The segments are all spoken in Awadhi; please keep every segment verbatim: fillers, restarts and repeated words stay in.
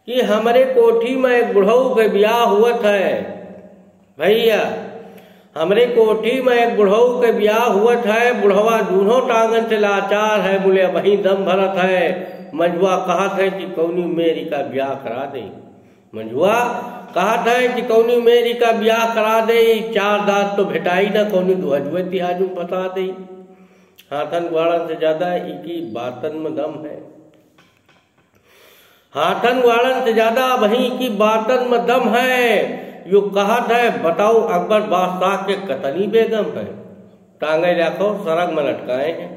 कि हमरे कोठी में एक बुढ़ऊ के बियाह हुवत है। भइया, हमरे कोठी में एक बुढ़ऊ के बियाह हुवत है। बुढ़वा दूनों टांगन से लाचार है, बोले अबहीं दम भरत है। मंझुआ कहत है कि कौनी मेर इका बियाह करा देई। मंझुआ कहत है कि कौनी मेर इका बियाह करा देई, चार दांत तो भेटाई ना, कौनी दुहजुए तिहाजू फंसा देई। हाथन ग्वाड़न से ज्यादा इकी बातन में दम है। हाथन ग्वाड़न से ज्यादा अबहीं की बातन में दम है। यो कहत है, बताओ अकबर बादशाह के कतनी बेगम है। टांगे देखो सरग में लटकाए हैं,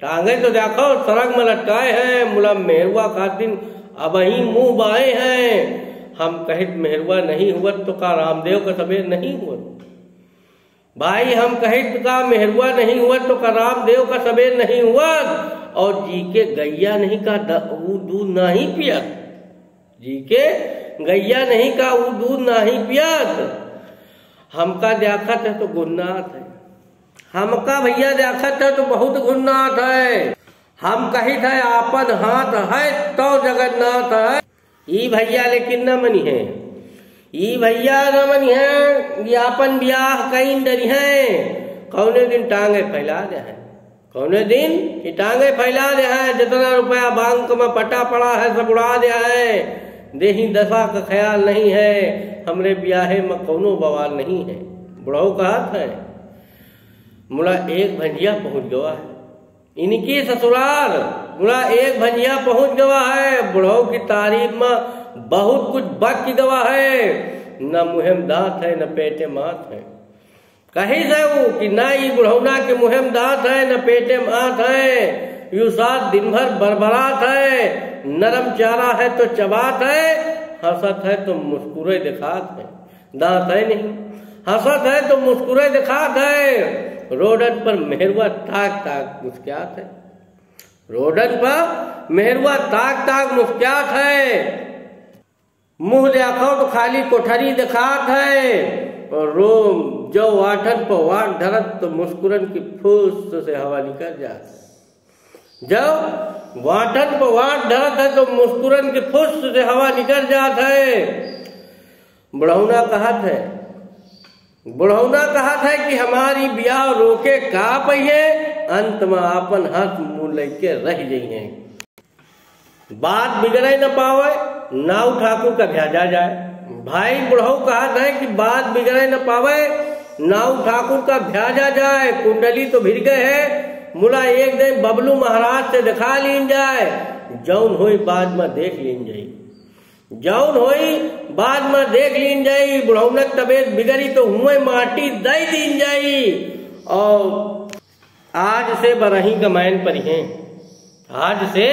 टांगे तो देखो सरग में लटकाए हैं। मुला मेहरुआ खातिन अबहीं मुंह बाए हैं। हम कहित मेहरुआ नहीं हुवत तो का रामदेव का सबेर नहीं हुवत। भाई, हम कहित का मेहरुआ नहीं हुवत तो का रामदेव का सबेर नहीं हुवत। और जी के गैया नहीं का द-, ऊ दूध नहीं पियत। जी के गैया नहीं का ऊ दूध नहीं पियत। हमका देखत है तो गुन्नात है। हमका भइया देखत है तो बहुत गुन्नात है। हम कहित है आपन हाथ है तो जगन्नाथ है। ई भइया लेकिन न मनिहैं, ई भइया न मनिहैं, ई आपन बियाह कइन डरिहैं। कौने दिन टांगे फैला देहैं, कौने दिन ई टांगे फैला देहैं। जितना रुपया बैंक में पटा पड़ा है सब उड़ा देहैं। देही दशा का ख्याल नहीं है, हमरे बियाहे में कौनो बवाल नहीं है। बुढ़ऊ कहत है, मुला एक भंजिया पहुंच गवा है। इनकी ससुराल मुला एक भंजिया पहुंच गवा है। बुढ़ऊ की तारीफ में बहुत कुछ बक गवा है। न मुँहे में दांत है, न पेटे में आंत है। कही से ऊ कि न ई बुढ़ौना के मुँहे में दांत है, न पेटे में आंत है। यू साथ दिन भर बरबरात है, नरम चारा है तो चबात है, हंसत है तो मुस्कुरे दिखात है। दांत है नहीं, हंसत है तो मुस्कुरे दिखात है। रोडन पर मेहरुआ ताक ताक मुस्कियात है। रोडन पर मेहरुआ ताक ताक मुस्कियात है। मुंह देखो तो खाली कोठरी दिखात है। और रोम जो वाटन पर वाट धरत तो मुस्कुरन की फुस से हवा निकल जात है। जब वाटन पर वाट धरत है तो मुस्कुरन के फुस से हवा निकल जात है। बुढ़ौना कहत है, बुढ़ौना कहत है कि हमारी बियाह रोके का पइहैं, अंत में आपन हाथ मुंह लइके रह जइहैं। बात बिगड़े न पावे, नाऊ ठाकुर का भ्याजा जाए। भाई बुढ़ऊ कहत है कि बात बिगड़े न पावे, नाऊ ठाकुर का भ्याजा जाए। कुंडली तो भिर गए है, मुला एक दिन बबलू महाराज से दिखा लीन जाए, जौन होई बाद में देख लीन जाई। जौन होई बाद में देख लीन जाई। बुढ़ौनक तबीयत बिगड़ी तो हुए माटी दई दीन जाई। और आज से बरही कमाइन परिहैं, आज से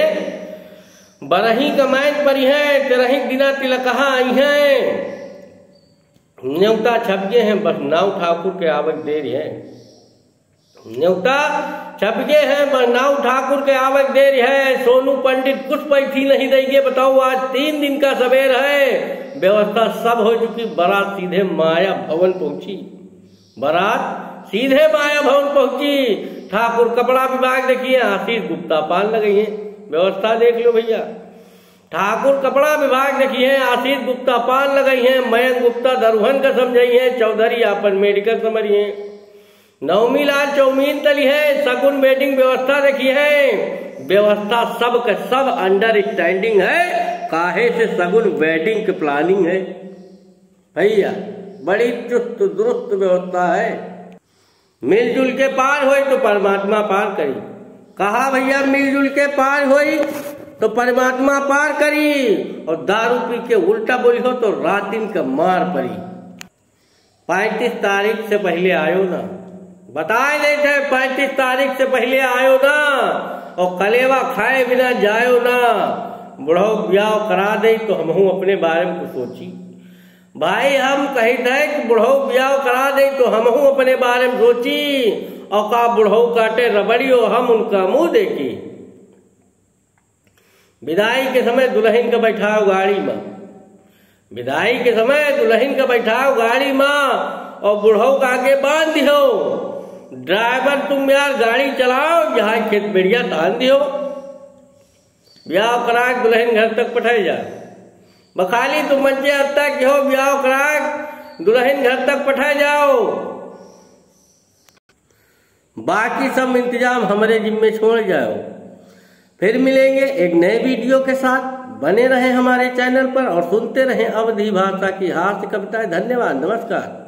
बरही कमाइन परिहैं, तेरही दिना तिलकहा अइहैं। नेवता छप गए हैं, बस नाऊ ठाकुर के आवक देर है। नेवता छप गए हैं, बस नाऊ ठाकुर के आवक देर है। सोनू पंडित कुछ पैठी नहीं देंगे, बताओ आज तीन दिन का सबेर है, व्यवस्था सब हो चुकी, बारात सीधे माया भवन पहुंची। बारात सीधे माया भवन पहुंची। ठाकुर कपड़ा विभाग देखिए, आशीष गुप्ता पान लगइहैं, व्यवस्था देख लो भइया। ठाकुर कपड़ा विभाग देखिए, आशीष गुप्ता पान लगइहैं, मयंक गुप्ता दरुहन का समझइहैं, चौधरी आपन मेडिकल समझिहैं। नवमी लाल चौमीन तलिहैं, सगुन वेडिंग व्यवस्था देखिहैं, व्यवस्था सब के सब अंडरस्टैंडिंग है, काहे से सगुन वेडिंग के प्लानिंग है। भइया, बड़ी चुस्त दुरुस्त व्यवस्था है। मिलजुल के पार होई तो परमात्मा पार करी। कहा भइया, मिलजुल के पार होई तो परमात्मा पार करी, और दारू पी के उल्टा बोलिहो तो रातिन का मार परी। पैंतीस तारीख से पहिले आयो ना, बताए देत है, पैंतीस तारीख से पहिले आयो ना, और कलेवा खाए बिना जायो ना। बुढ़ऊ बियाह करा देई तो हमहू अपने बारे में कुछ सोची। भाई, हम कहित है कि बुढ़ऊ बियाह करा देई तो हमहू अपने बारे में सोची। और का बुढ़ऊ काटे रबड़ी और हम उनका मुंह देखी। विदाई के समय दुलहिन का बैठाओ गाड़ी में, विदाई के समय दुलहिन का बैठाओ गाड़ी में, और बुढ़ऊ का आगे बांध दिहो, ड्राइवर तुम यार गाड़ी चलाओ, जहाँ खेत बेड़िया तान दिहो। बियाह करा के दुलहिन घर तक पठाई जा। बखाली तुम बच्चे अत्ता के हो ब्याह कराक दुल्हन घर तक पठा जाओ। बाकी सब इंतजाम हमरे जिम्मे छोड़ जाओ। फिर मिलेंगे एक नए वीडियो के साथ। बने रहें हमारे चैनल पर और सुनते रहें अवधी भाषा की हास्य कविताएं। धन्यवाद, नमस्कार।